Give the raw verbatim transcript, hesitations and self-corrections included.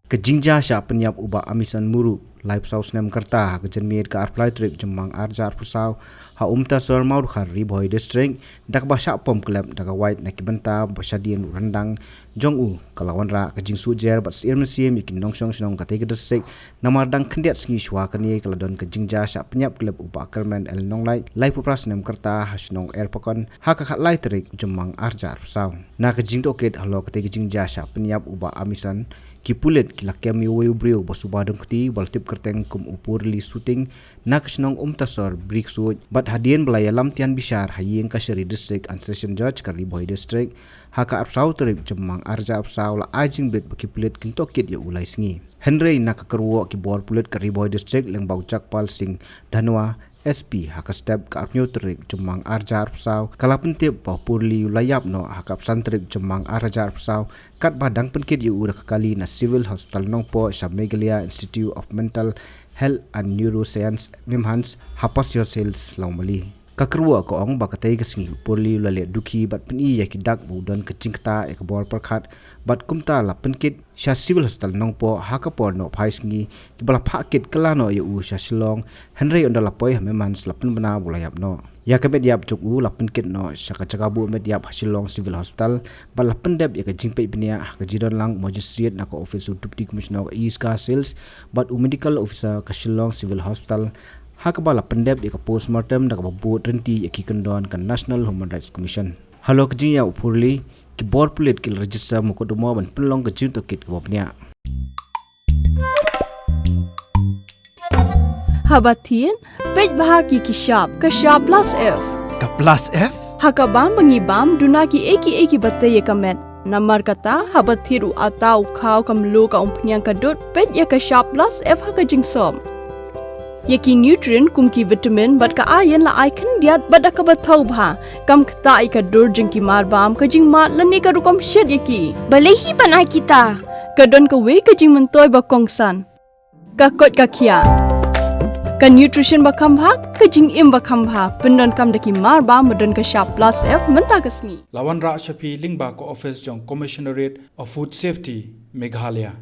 Ka jingjia shah pynïap u Bah Amison Muruk, laiphew saw snem ka rta, ha ka janmiet ka arphew lai tarik Jymmang arhajar arphew saw, ha Umtasor Mawdkhar, Ri Bhoi District, da kaba shah pom klep da ka wait na ki bynta ba shadien u ryndang jong u, ka la wanrah ka jingsuhjer bad syier mynsiem ïa ki nongshong shnong katei ka district, namar dang khyndiat sngi shuwa kane ka la don ka jingjia shah pynïap klep u Bah Kermen L Nonglait, laiphew phra snem ka rta, ha shnong Erpakon, ha ka khatlai tarik Jymmang arhajar arphew saw. Na ka jingtohkit halor katei ka jingjia shah pynïap u Bah Amison, ki pulit ki la kem ïa uwei u briew ba suba dang kti, ba la tip kyrteng kum u Purli Suting, na ka shnong Umtasor, Bri Ksuid, bad hadien ba la ïalam tian bishar ha ïing kashari District and Session Judge ka Ri Bhoi District, ha ka arphew saw tarik Jymmang arhajar arphew saw, la ai jingbit ba ki pulit kin tohkit ïa u lai sngi. Hynrei na ka kyrwoh ki bor pulit ka Ri Bhoi District, lyngba u Jagpal Singh Dhanwa, S P, ha ka step ka arphew tarik Jymmang arhajar arphew saw, ka la pyntip ba u Purli u la ïap noh ha ka arphew san tarik Jymmang arhajar arphew saw, katba dang pynkit ïa u da ka kali na Civil Hospital Nongpoh sha Meghalaya Institute of Mental Health and Neuroscience, MIMHANS, ha Pasian Hills, Lawmali. Ka kyrwoh ka ong ba katei ka sngi u Purli u la leit dukhi bad pyni ïa ki dak ba u don ka jingktah ïa ka bor pyrkhat, bad kumta la pynkit sha Civil Hospital Nongpoh ha ka por nohphai sngi, kiba la phah kit kylla noh ïa u sha Shillong, hynrei ynda la poi ha MIMHANS la pynbna ba u la ïap noh. Ïa ka met ïap jong u la pynkit noh sha ka jaka buh met ïap ha Shillong Civil Hospital, bad la pyndep ïa ka jingpeit bniah ha ka jingdonlang u Magistrate na ka ophis u Deputy Commissioner ka East Khasi Hills, bad u Medical Officer ka Shillong Civil Hospital, ha kaba la pyndep ïa ka postmortem da kaba bud ryntih ïa ki kyndon ka National Human Rights Commission. Halor ka jingïap u Purli, ki bor pulit ki la register mukotduma ban pynlong ka jingtohkit kaba bniah. Haba thied, peit bha ïa ki shap, ka shap plus F. Ka plus F? Ha ka bam ba ngi bam, duna kiei kiei kiba tei ïa ka met. Namar kata, haba thied u atta, u khaw, ka mluh, ka umphniang, ka dud, peit ïa ka shap plus F ha ka jingsop. Ïa ki nutrient kum ki vitamin bad ka iron la ai khyndiat bad da kaba thaw bha, kam ktah ïa ka dur jong ki marbam, ka jingmad lane ka rukom shet ïa ki. Balei hi ban ai kita? Ka don kawei ka jingmyntoi ba kongsan. Ka koit ka khiah. Ka nutrition ba kham bha, ka jingim ba kham bha, pyndonkam da ki marbam ba don ka shap plus F mynta ka sngi. La wanrah sha phi lyngba ka office jong Commissionerate of Food Safety, Meghalaya.